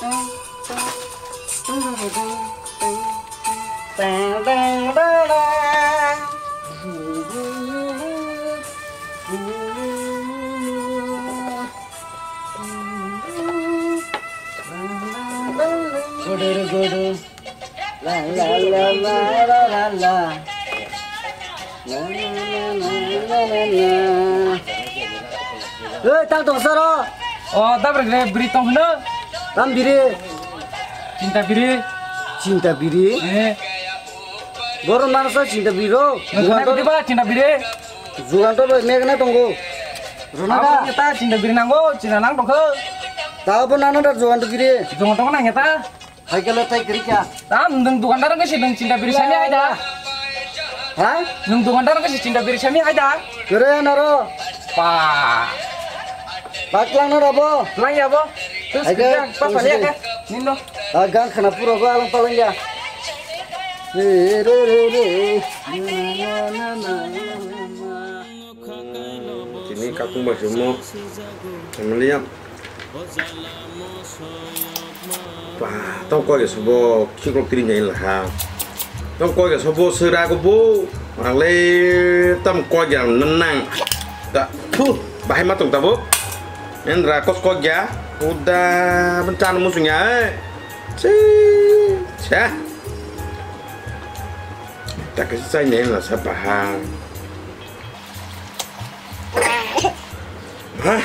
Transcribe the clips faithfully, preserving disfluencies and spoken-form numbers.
Gudu gudu. La la la la la la la. La la la la la la la. Oi, tal tong saro. O, dabra gre bri tong hino. Tam biri. Cinta biri. Cinta biri. Eh. Boro manasa cinta biro. Nang kena biri ba cinta biri. Jugan to mek na tongo. Rona ka. Abo ta cinta biri nango, cinta nang tongkho. Ta bo nana da jugan to biri. Jugan to nang ta. Hai kele tai kiri kya? Tam nung dukandar ke si nung cinta biri sami hai da. Ha? Nung dukandar ke si cinta biri sami hai da. Kere naro. Pa. Paklang naro bo. Lang ya bo. Terus Hai ke, kerja, pas terus balik ke. Nindo. Ah, gang kena pura ba alang palang ya. Re, re, re, re. Na, na, na, na, na, na. Tini kakung bai se mo. Tongmani ya. Ba, tong koi ke sobo khikrok tiri nyai laha. Tong koi ke sobo sera ko bo. Ang le tam koi ke ang nang. Da, thu, bahai ma tong tabo. Endra kos koi ya. Uda, ben chan musung ya, eh. Chi, cha. Tak ke sai nyai la sa bahai. Ha?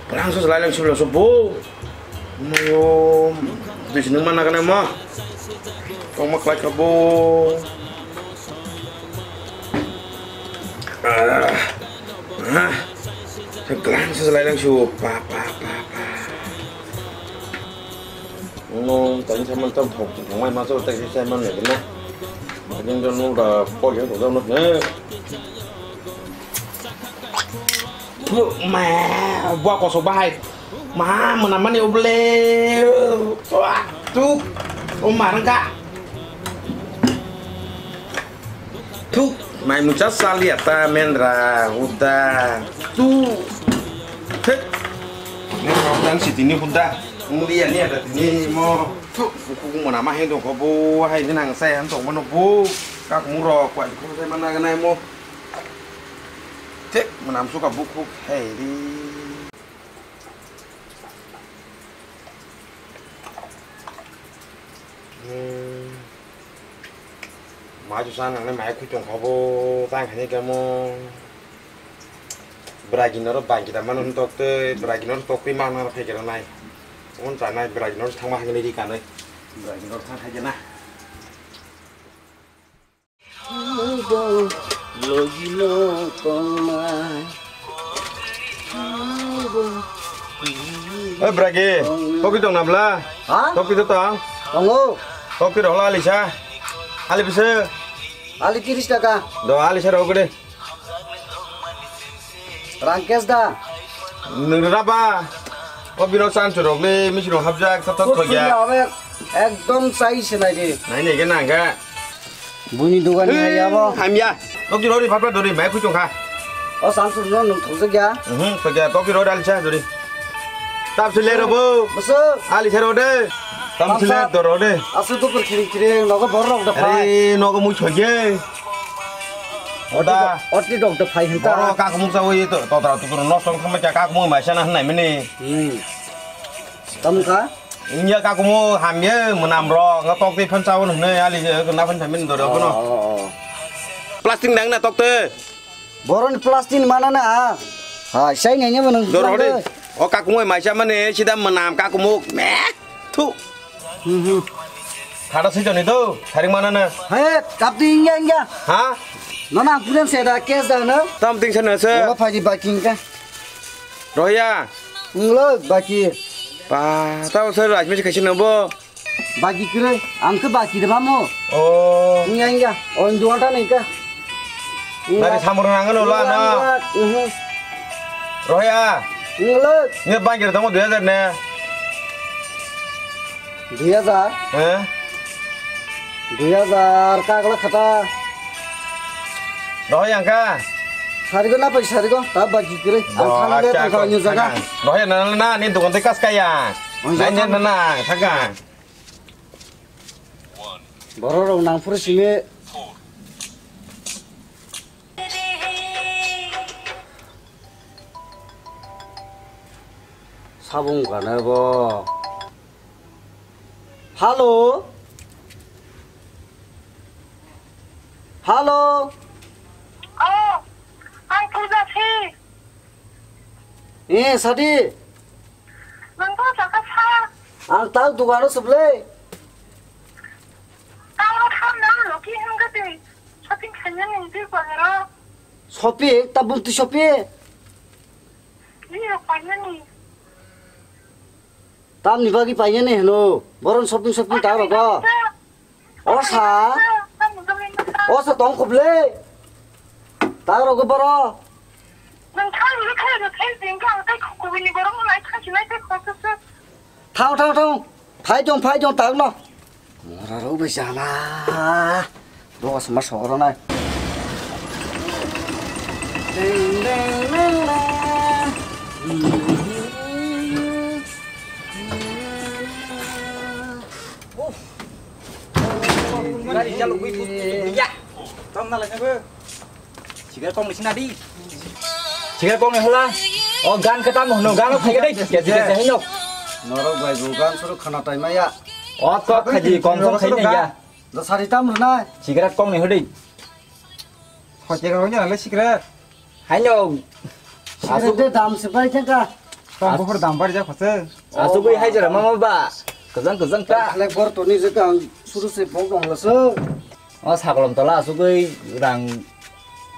Rang sos lai lang sibla so bo. Mo, di sini mana kana mo? Kau mak lai kabo. Ah. Ha? Rang sos lai lang su pa pa pa pa. No, tani saman tam thok thok mai ma so tak sai man ne na. Ani don no da po yang thok no ne. Pu ma, bua kosok bahai. Ma, mana mani oble. Tua, tu. O marang ka. Thuk, mai mucha salia ta mendra huda. Tu. Thek. Mendra huda ang sitini huda. Mulia ni ada tini mo. Thuk, buku mana mah hendo ko bu, hai ni nang sai han tong mano bu. Kak muro kwai ko sai mana ganai mo. Thek, manam suka buku. Hei di. Hmm. Mai tu sana nang mai khui tong kha bo, tang khani kamo. Bragi noro bangki da mano tok te, bragi noro tok te mano phai kera nai. On cha nai, bragi noro thang ma hang ni ri kanai. Bragi noro thang khai na. Oi, bragi, toki tong nabla? Ha? Toki to tong? Tongo. Toki rohla alisa. Ali bisa? Ali tiris taka. Do alisa rok de. Rangkesh da. Nung raba. O bino chan churok le, misi rok hapjak, thap thap thok ya. Ekdom sai se nai di. Nai nai ke nang ga. Buini dogan ni hai abo. Hamya. Toki rori phapra dori mai khui tong kha. O samsung no nung thokjak ya. Mhm, thokjak. Toki rori alisa dori. Tap sile ro bo. Bosok. Alisa ro de. Tam sile do ro de. Asu dukur khiri khiri nogo borok da phai. Are nogo mui thoye. Oda. Oti dok da phai hinta. Boro kakumuk sa oi to, to tra tukur no song thangma kya kakumuk mai sana hnai mini. Hmm. Tam ka? Inya kakumu hamye munam ro, nga tok tei phan chawon hne ali je na phan thamin doro bono. Oh, oh, oh. Plastic nang na tok te. Boron plastic mana na. Ha, sai nanya mana. Doro de. O kakumu mai cha mane sida munam kakumu. Me. Thu. Hmm, hmm. Thada sui joni do, tharing mana na. He, kap di ingya ingya. Ha? Nona puren se da kes da na. Tam ting sana se. Ola phaji baking ka. Roya. Nglo baki. Pa, tao sir, ajme se kaisa nabo. Baki kre, ang ke baki de bamo. Oh. Ingya ingya, o indu anta ni ka. Nari samur nangan ola na. Mhm. Roya. Nglo. Nge bangir tamo dui hajar ne. Dui hajar? Eh? Dui hajar kagla khata. Rohoi ang ka? Sarigo na pai sarigo, ta bagi kiri. Ang khana le tangka nyu jaga. Rohoi na na ni dukan te kas kaya. Nai nai nana thaka. Borok rok nang phuru simi. Sabung gana bo. Halo. Halo. Oh, ang Puja si. Eh, sadi. Nang to jaka sa. Ang tang dugano suble. Tang tham nang loki hingga de. Shopping khaina ni di bazaro. Shopping, tabuk tu shopping. Ni rok paina ni. Tamni bagwi painani hino? Boron shopping shopping ta rogo. Osa. Osa tong khuble. Ta rogo boro. Thao, thao, thao. Phai jong, phai jong, tang no. Mora rok bai jala. Dos ma soro nai. Ding, ding, ding, ding. Gari jalugwi pus pus ya. Tam na lai na bo. Sigar kong ni sina di. Sigar kong ni hala. O gan kata mo no gan phai dei. Ya ya ya hino. Norok bai bu gan suru khana tai maya. O kok khaji kong kong khai ya. Da sari tam rwnai. Cigarette kong ni hwdwi. Hoite ka honya le cigarette. Haino. Cigarette de dam se bai thangka. Tong buphur dam bar ja khose. Asugwi hai jora mama ba. Kwjang kwjang ta. Khlek bor toni je kang suru se bok dong laso. O sakolom tola asugwi rang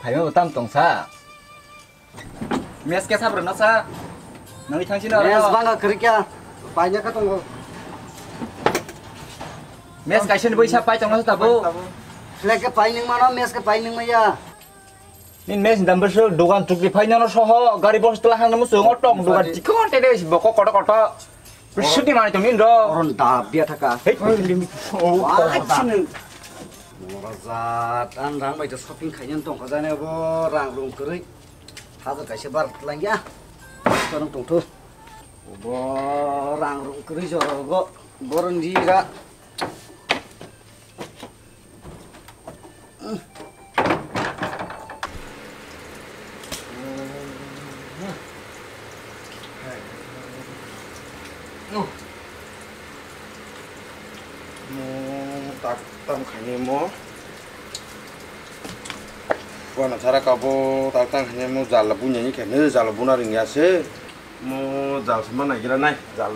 phaima bo tam tong sa. Mes kesa bro nasa. Nangni thangsi na. Mes banga krikya. Paina ka tongo. Mes kaisa ni boisa pai tongna tabo. Flag ke pai ning mano, mes ke pai ning maya. Nin mes dam berso dogan tukli pai nono soho gari bos tela hang namu sungo tong dogan chikon tede boko koto koto. Sudi mani tong nin ro. Oron da bia thaka. Hei. Wah, sini. Mora jat, ang rang bai to shopping khainani tongkha jani bo rang rung kwrwi. Hajar kaisa bar langya. Torong tongthu. Bo rang rung kwrwi jorogo. Boron dira. Mo tak tam khaini mo. Buana sara kabo tak tam khaini mo jala bunyani khaini jala buna ringya se. Mo jal sama naigira nai jal.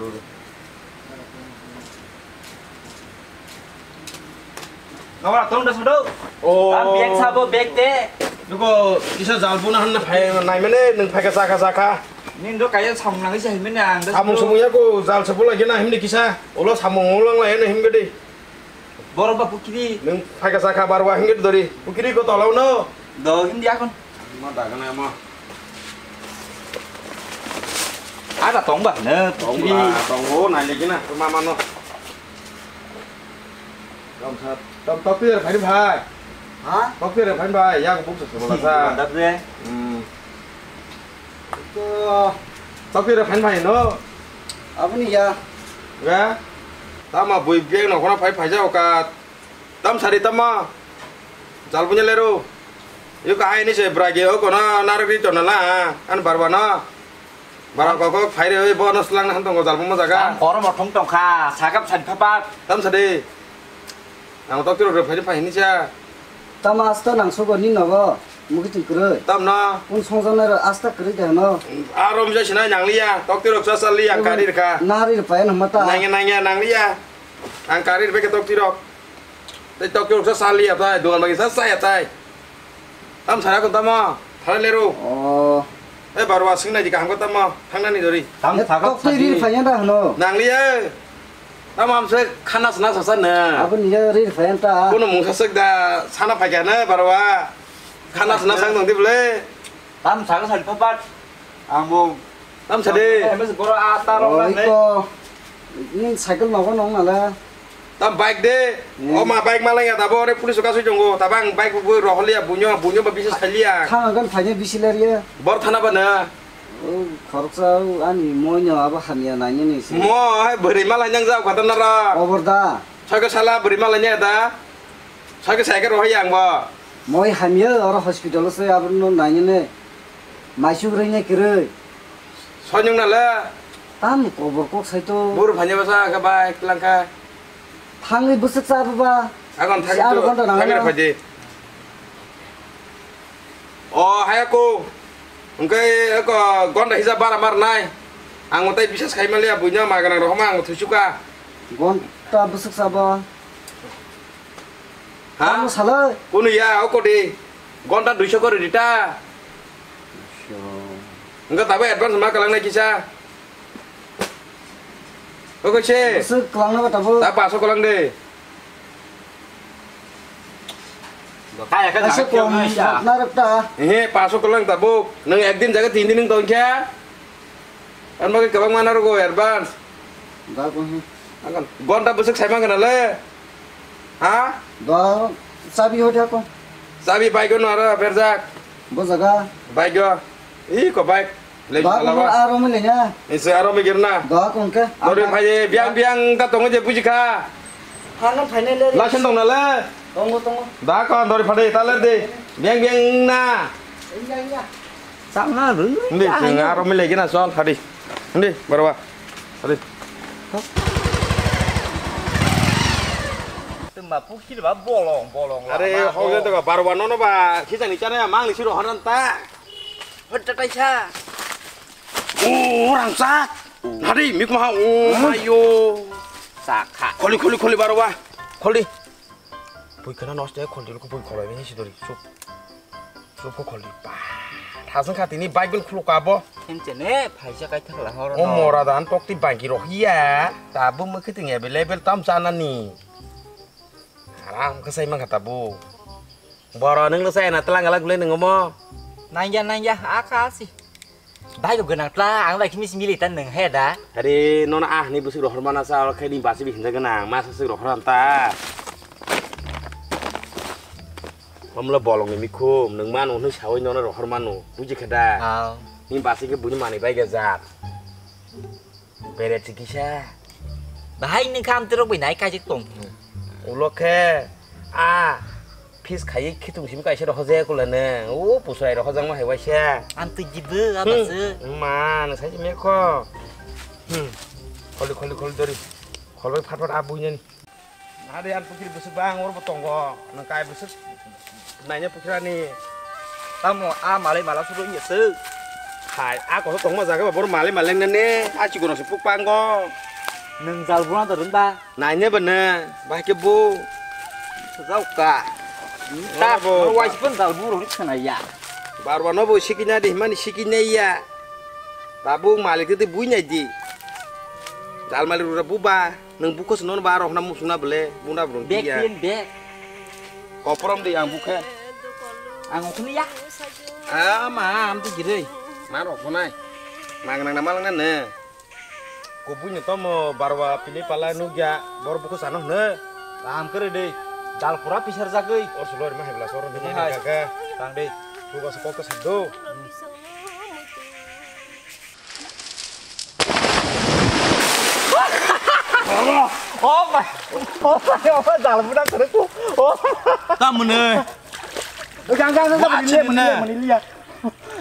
Nabra tong da sodo. Oh. Tam bag sabo bag te. Dugo kisa jal buna hanna phai nai mane nung phai ka saka saka. Nin do kaya samung nang isa himne ang da. Samung sodo. Samung ya ko jal sabo lagi na himne kisa. Olo samung ulang la himne himgede. Borok ba pukiri. Nung phai ka saka barwa himgede dori. Pukiri ko tolau no. Do hindi akon. Ma dagana ma. Ada tong ba ne pukiri. Tong ba tong o nai lagi na ma ma no. Tong sa tong tong pir phai phai. Ha? Tong pir phai phai ya ko buk sa bola sa. Mantap deh. Hmm. To. Tong pir phai phai no. Aboni ya. Ga. Tama bui bag no khona phai phai ja oka. Tam sari tama. Jal punya leru. Yo kahai ni se brage o kono narok ri tona la. An barba no. Barang kok kok phai re oi bo no slang na han tongo jal pumo jaga. Tam korom othong tongkha. Sakap sari phapak. Tam sari. Ang tok tiro re phai phai ni cha. Tama asta nang sogo ni nogo. Mugi twi kwrwi. Tam no. Un songjaknai rok asta kwrwi de no. Arom jai sinai nangliya. Tok tiro cha cha liya kari rkha. Nari rpai no mata. Nangya nangya nangliya. Ang kari rpai ke tok tiro. Tei tokyo sa sali ya tai, dugan bagi sa sa ya tai. Tam sara ko tamo, thara leru. Oh. Eh, barwa sing nai di kaham ko tamo, thang nani dori. Tam saka tok twi ri phai da hano. Nang li eh. Tam am se khana sna sa sa na. Abo ni ri phai ta. Kono mung sa sek da sana phai na barwa. Khana sna sang dong di bole. Tam saka sal papat. Ang bo Tam sadi. Em, boro a ta rok Oh, na ne. Iko. Ni cycle nogo nong nala. Tam bike de. Hmm. O ma bike ma lengya dabo ore police ka sui jongo. Tabang bike bu rohliya bunyo, bunyo ba bisis khaliya. Khang gan phanya bisi lariya. Bor thana ba na. O khoroksa o ani moino abo hamya nainani se. Mo hai bwrwi malai nang jao kha da nara. Obor da. Soke sala bwrwi malai nya da. Soke sai khe rohai ang bo. Moi hamya oro hospital o se abono nainani. Maisuk rwina kwrwi. Sonyung na le. Tam kobor kok sai to. Buru phanya basa khe bai klang kha. Thangwi bwswk cha baba. Agon thang. Si aro gonta nang. Thang na. Phaji. O, haya ko. Hwnkhe eko gonta hisa bara mar nai. Ang tei bisas khai maliya buino ma ganang rohoma ang thusuka. Gonta bwswk sabo. Ha? Tamo salai. Kunu ya, oko di. Gonta duiso kori dita. Sure. Hwnkhe tabo advance ma kalang nai kisa. Oko se. Bwswk kalang na tabo. Ta paso kalang de. Kaya khe Asa jagad kom kiyang na sa. Narok ta. Ehe, paso kolang tabuk. Nwng ekdin jaga tin din nwng tongkhe. Ang bagwi kwbangma narwgo advance. Da ko he. Akan gonta bwswk saimang kana le. Ha? Da sabi hoi thako. Sabi bike no aro berjak. Bo jaga. Bike go. Ih, ko bike. Lei ba, sala ba. Aro mi lenya. Ise aro mi girna. Da kong ke. Dori phai biang biang ta tongo je buji kha. Hano phainai le. Lasen tong na le. Tongo, tongo. Da kon dori phai ta le de. Biang biang na. Iya, iya. Chang na ru. Ndi chang aro mi legi na sol hadi. Ndi barwa. Hadi. Tuma pukil ba bolong, bolong. Are hok jento ka barwa nono ba khijani chana mang ni siro horan ta. Hot tatai sa. O rangchak. Nari mikma o mayo. Sakha. Kholi kholi kholi barwa. Kholi. Pui khana nosto kholi ko pui kholi ni sidori. Chup. Chup ko kholi. Ba. Thasang kha tini bike bin khuluk abo. Khenchene phaisa kaithak la horo. O mora dan tok ti bagi rohiya. Tabu mukhiting available tam chanani. Aram khe sai mangkha tabuk. Boro nwng no sai na tlang galak le nwng omo. Nangya, nangya, a kha si. Bai go gwnang tla, ang bai khimi simi litan nwng he da. Are nono ah ni busuk rohor mana sa, oro khe ni basi bi hinja gwnang, ma sa suk rohor am ta. Mamla bolong ni mikhum, nwng mano hwnwi sawi nono rohor mano, buji khe da. Aw. Ni basi khe buini manwi bai ga jat. Bere chikisa. Bahai ni kham terok bai nai kajik tong. Ulo khe a fis khaiwi khitung simi kaisa rok hoje kula ne. O pusai rok hojang ma hai waisa. Am tu jibu abase. Ma na sai me kho. Hmm. Kholi kholi kholi dori. Kholbai phat phat a buinani. Nade an pukiri busuk bang oro bo tongo. Nang kai busuk. Naina pukrani. Tamo a malai mala suru ya se. Hai a koso tongma jaga ba bor malai maleng nane a chikon se puk pango. Nang jal buna da rung ba. Naina ba na ba ke bo. Jauka. Ta wai pun jal bu rung khana ya. Barwa no bo sikina de mani sikina ya. Tabuk malik tete bui nai di. Jal malik rura bu ba. Nwng bukha se nono ba rok hwnna muchungna bwle, buna bwrwng Bag tiya. Pin bag. Koporom de ang bukha. Ang okhno ya. Ah, ma, am tu girei. Ma rok khonai. Nang nang na malangna ne. Kubui no tomo barwa pili pala nugya, bor bukha sano hne. Ram kere de. Dal pura pisar jagoi. Or sulor ma hebla sor Hai. Gaga. Tang de. Buka se kok ke sado. Oh my, oh my, oh my, dalbuna kere ku. Oh. Tamune. Gang gang gang. Mani liya, mani liya.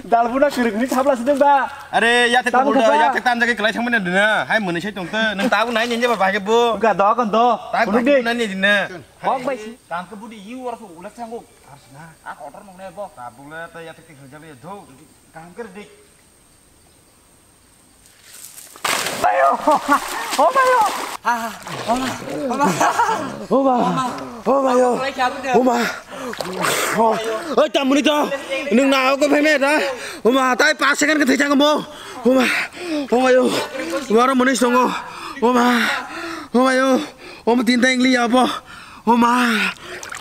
Dalbuna kere kere sabla sedeng ba. Are ya te ko da ya te tan jage kelai thangmane dina. Hai mani sai tongte. Nang tabu nai nyenje ba bahage bo. Ga do kon do. Tabu nai nyenje dina. Kok bai si. Tang ke budi yu ora su ulak sanggo. Arsna. A kotor nong ne bo. Tabu le te ya te te jale do. Gang kere dik. Bayo! Oh, bayo! Ah, oh, ma! Oh, ma! Oh, ma! Oh, bayo! Oh, ma! Oh, oi, tamuni to! Nung na ako phai me da? Oh, ma, tai pas second ka thai chang mo. Oh, ma! Oh, bayo! Waro muni songo. Oh, ma! Oh, bayo! Oh, ma, tin ta ingli ya bo. Oh, ma!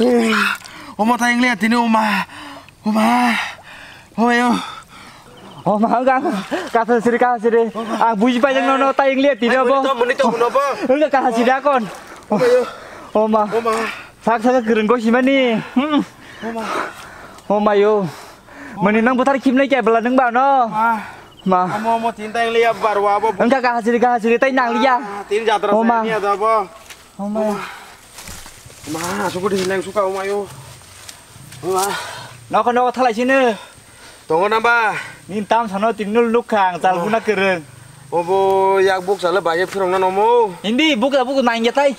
Oh, ma! Oh, ma, ta ingli ya tini, oh, ma! Oh, ma! Oh, bayo! Oh, ma, hanggang. Kasa siri, kasa siri. Ang buji pa jeng nono, tayang liya, tini abo. Muni to, muni to, muni to. Hanggang kasa siri akon. Oh, ma. Oh, ma. Sak, sak, gereng ko simani. Hmm. Oh, ma. Oh, ma, yo. Mani nang buthar khimnai kya bela nang ba, no? Ma. Ma. Amo, amo, tin tang liya barwa abo. Wngkha kahasiri, kahasiri, tai nang liya. Ah, tin jatra. O ma. Saya ni ada abo. O ma. Ma, suku di nang suka o mayo. O ma. Noko, noko thalai sini. Tongo na ba? Nin tam sano tin nul nuk khang, chal buna kereng. Obo yak buk chale ba ye phirong na nomo. Hindi buk la buk nang ya tai.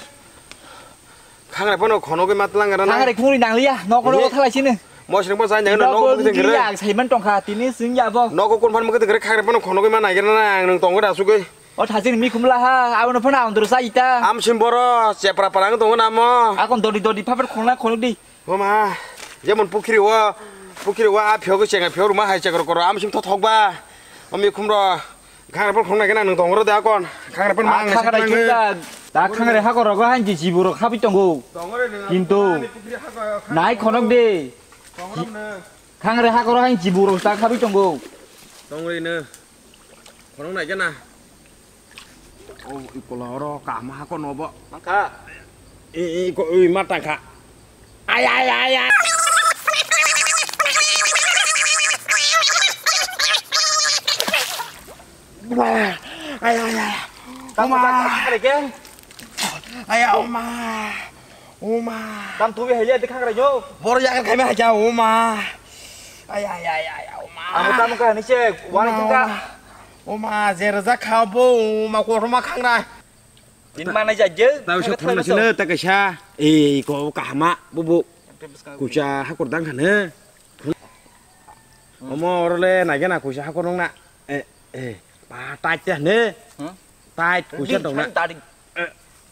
Khangrai phano khonogwi ma tlang gana na. Khangrai khungri nang liya, nogo nogo thalai sini. Mosring bo jai nang nogo bukti gre. Yak saiman tongkha, tini sing ya bo. Nogo kun phan mukti gre khangrai phano khonogwi ma nai gana na ang nung tongo da sugwi. O thajin mi khumla ha, abo no phano ang dro sa ita. Am sim boro, chepra parang tongo na mo. Akon dodi dodi phapar khongna khonok di. Bo ma, jemon pukhiri o, pukhiri o a phiyogwi chenga phiyok ruma hai chekro koro am sim thothok ba. O mi khumro. Khangrai phano khongnai khe nang nung tongro da kon. Khangrai phano mang khangrai nang. Da khangrai hakor rogo hain ji jibu rok habwi tongo. Kintu nai khonok de. Khangrai hakor hain jibu rok ta habwi tongo. Tongri no. Khonok nai khe na. O ikola oro kaham hakor no bo. Mangkha. I, i, ko, i, ma tangkha. Ay, ay, ay, ay. Ay, ay, ay. Tamo Oma. Tamo kare ke? Ay, oma. Oma. Tam tubi haya de khangrai yo. Bor ya kai ma ja oma. Ay, ay, ay, ay, oma. Amo tamo ka ni che, wani tungka. Oma, jera ja kha bo, oma ko ma khangrai. Tin mana jaje. Tau se khorna sino ta kaisa. Ei ko kahama bubu. Kucha hakor dang khane. Omo orole nage na kucha hakor nong na. Eh, eh, ba tait te ne. Tait kucha dong na. Tadi.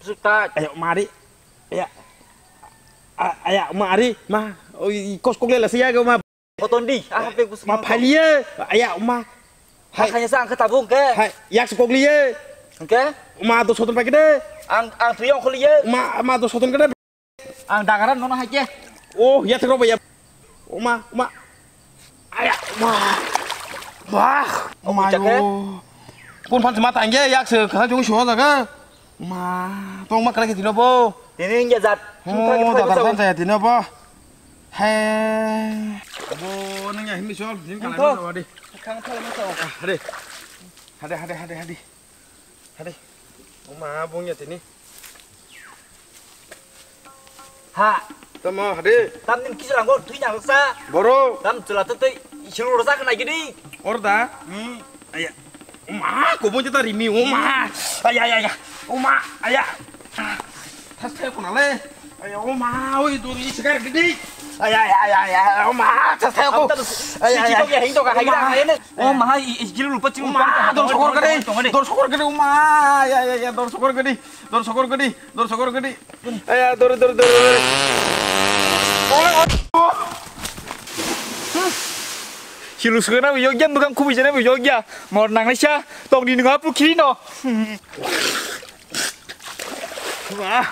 Suka. Ayo mari. Ya. Aya mari ma. Oi kos kok le la siya ke ma. Koton di, ah, pe kus. Ma phaliye. Aya, ma. Hai. Khanya sa ang kata bung ke. Hai, yak se kokliye. Oke. Ma do soton pakide. Ang, ang tuyong kholiye. Ma, ma do soton kede. Ang dagaran nono hai ke. Oh, ya thero ba ya. Oma, oma. Aya, ma. Wah, oma yo. Kun phan ma tangge yak se kha jung sho jaga. Ma, tong ma kala ke dino bo. Tini nge jat. Oh, datar san saya dino bo. He. Bo nang ya himi sol, himi kala no wadi. Khang thai ma sao. Hade. Hade, hade, hade, hade. Hade. Oma bung ya tini. Ha. Tamo hade. Tam nim kisa lango tui nang sa. Boro. Tam chula to tui. Ichiro rosa kana gidi. Orda. Hmm. Aya. Uma, ko bonje ta rimi, uma. Aya, aya, aya. Uma, aya. Thas thai ko nale. Aya, uma, oi duri sigar gidi. Aya, aya, aya, aya. Uma, thas thai ko. Aya, aya. Siki to ya, hindo ka, hai na, hai na. Uma, i, i, gilu lupa cium. Uma, dor sokor gede. Dor sokor gede, uma. Aya, aya, aya, dor sokor gede. Dor sokor gede. Dor sokor gede. Aya, dor, dor, dor, dor. Silu sugana bo yogya, bwkang kubui jana bo yogya. Mor nangnai sa, tong di nunga pukiri no. Wah,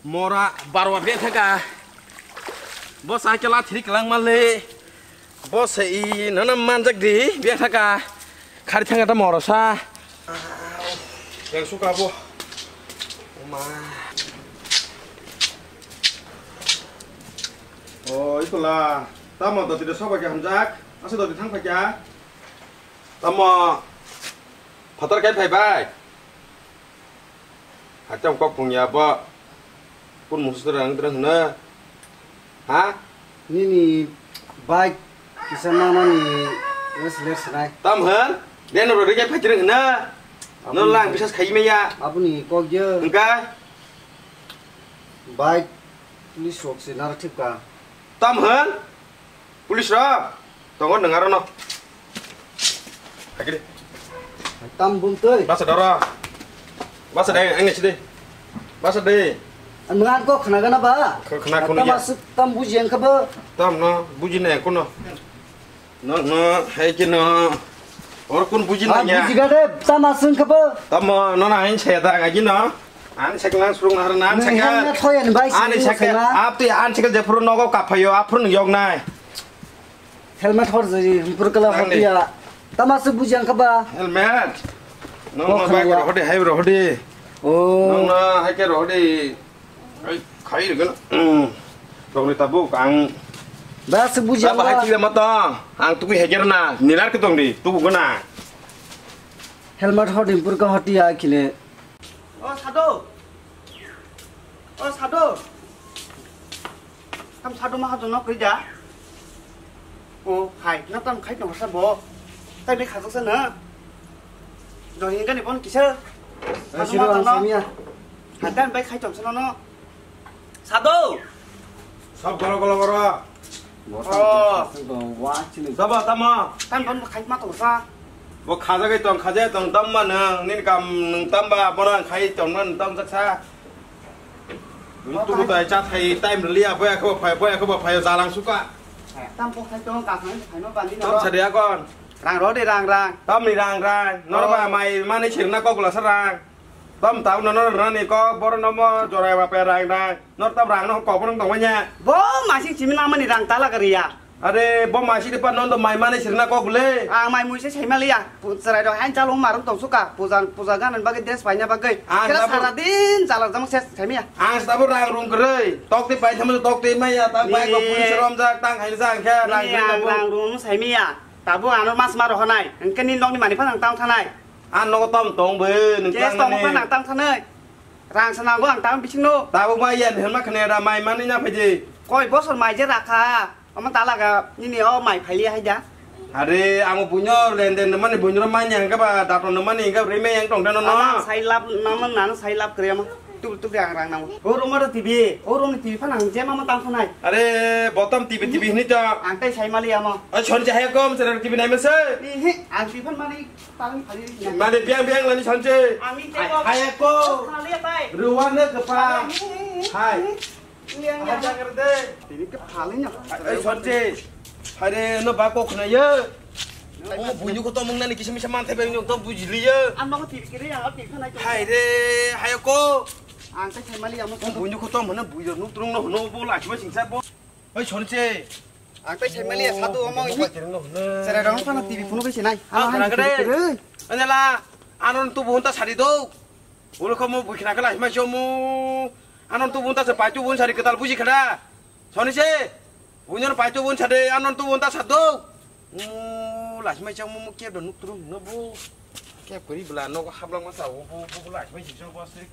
mora barwa bethaka. Bo cycle a thiri kelang male. Bo se i nana manjak di, biya thaka. Khari thanga ta morosa. Yang suka bo. Oma. Oh, ikola. Tamo doti de soba ke hamjak. Asa doti thang phakya. Tamo. Phatar kai phai bai. Hakhe kok phung ya bo. Kun musu rang drang hwna. Ha? Nini bike kisa manani wrestler sanai. Tam hwn? Beno rode khe phaitreng hwna. No lang bisas khai maya. Aboni kok ye. Hwnkha? Bike police rok se nara thipka. Tam hwn? Police rok? Tongo nwng aro no. Hakiri. Tam bum twi. Basa doro. Basa dai, ang nesi dai. Basa dai. Ang ngan ko khna gana ba? Khna khna. Tam asuk tam buji ang kaba? Tam no, buji na kuno. No, no, hai ke no. Or kun buji na ya? Buji ga de, tam asuk kaba? Tam no na hain saya da ngaji no. Ani cycle nang surung nahar na ani cycle. Helmet hoyan bai. Ani cycle. Ap twi ani cycle jephuru nogo kaphayo aphuru nung yok nai. Helmet hor jai pur kala hor dia. Tama se bujang kaba. Helmet. Nong no bike rohodi hai rohodi. Oh. Nong no hai ke rohodi. Ai khai rega. Hmm. Tong ni tabuk ang. Ba se bujang ba. Hai twi ma tong. Ang tukui heger na. Nilar ke tong di. Tubu gana. Helmet hodi burka hoti ya kile. O Sado. O Sado. Tam Sado ma hado no koi da. O hai, na tam khai tong sa bo. Tai bai khajak sa na. Joni gani bon kisa. Sado ma tong no. Hai dan bai khai tong sa no. Sado. Sab golo golo goro. Oh. Sabo tamo. Tam bon khai ma tong sa. Bo khajagwi tong, khajagwi tong, tamma nwng, nini kam nwng tamba, bono ang khai tongno nwng tam jaksa. Nwng tubu tai cha thai time rwliya, boya khe bo phai, boya khe bo phai, jalang suka. Tam bo khai tong, ka khai khai no bani no. Tam sadi akon. Rang rw de, rang, rang. Tam ni rang, rang. Noro ba mai mani sirna kok gula sa rang. Tam tau no no rani kok, boro no mo jorai ba pe rang, rang. Nor tam rang no kok bono tong manya. Bo masing chimi namani rang tala kariya. Are, bo masing di pa nondo mai mani sirna kok le. Ang mai muise sai maliya. Pu-, chwrai rok hain chalung marung tong suka. Puja, puja ganan bagwi dress paina bagwi. Ang kira sabo sara din chala jang ses sai miya. Ang sabo rang rung kwrwi. Tok twi pai thamo tok twi maya, ta bai ko ni police rom jak, tang hai jak khe rang ni rung ang tabo. Rang rung sai miya. Tabo ano mas maro honai. Engke ni nokni mani phan ang tang thanai. Ang nogo tom tong bo, nung tang tong nani. Phan ang tang thanai. Rang sana go ang tang bising no. Tabo mai yan hema khne ra mai mani na phaji. Koi bosor mai je rakha. Omo talaga nini o mai phaili hai da. Are, ang buino lenden mani buino manya hangka ba, dato mani hangka reme yang tong dano no. Ama sai lap, nama nana sai lap kre ama. Tup tup yang rang nang. O room aro T V, o room ni T V phan ang je mama tang phanai. Are, botom T V, T V hini to. Ang tai sai mali ama. Ai, chon je hai kom, sera T V nai mese. Ihi, ang T V phan mali tang phali. Mali biang biang lani chon je. Ang ni te ko. Hai ko. Khali tai. Ruwan ne kepa. Hai. Tini khe phalwi no. Ai, sorte. Haire, no ba kok khna ye. Omo buini ko tomung nani kisa misa man thai bai no to bujili ye. Ang nogo tiri kiri, ang tiri khanai. Haire, hayo ko. Ang tai sai mali amo. Omo buini ko tom hana buiyo nuk trung no no bo la chima singsa bo. Oi, sorte. Ang tai sai mali sadu amo ini. Sere rong sana T V phone ko sinai. Ah, khna gede. Anela, anon tu bunta sari do. Ulo ko mo bukhna kala hima chomu. Anon tubun ta se pai tubun sari ketal buji khada. Soni se. Bunyor pai tubun sade anon tubun ta sado. Mu lasmai chang mu kep do nuk turung no bo. Kep kori bela no hablang masa o bo bo lasmai si so bo srik.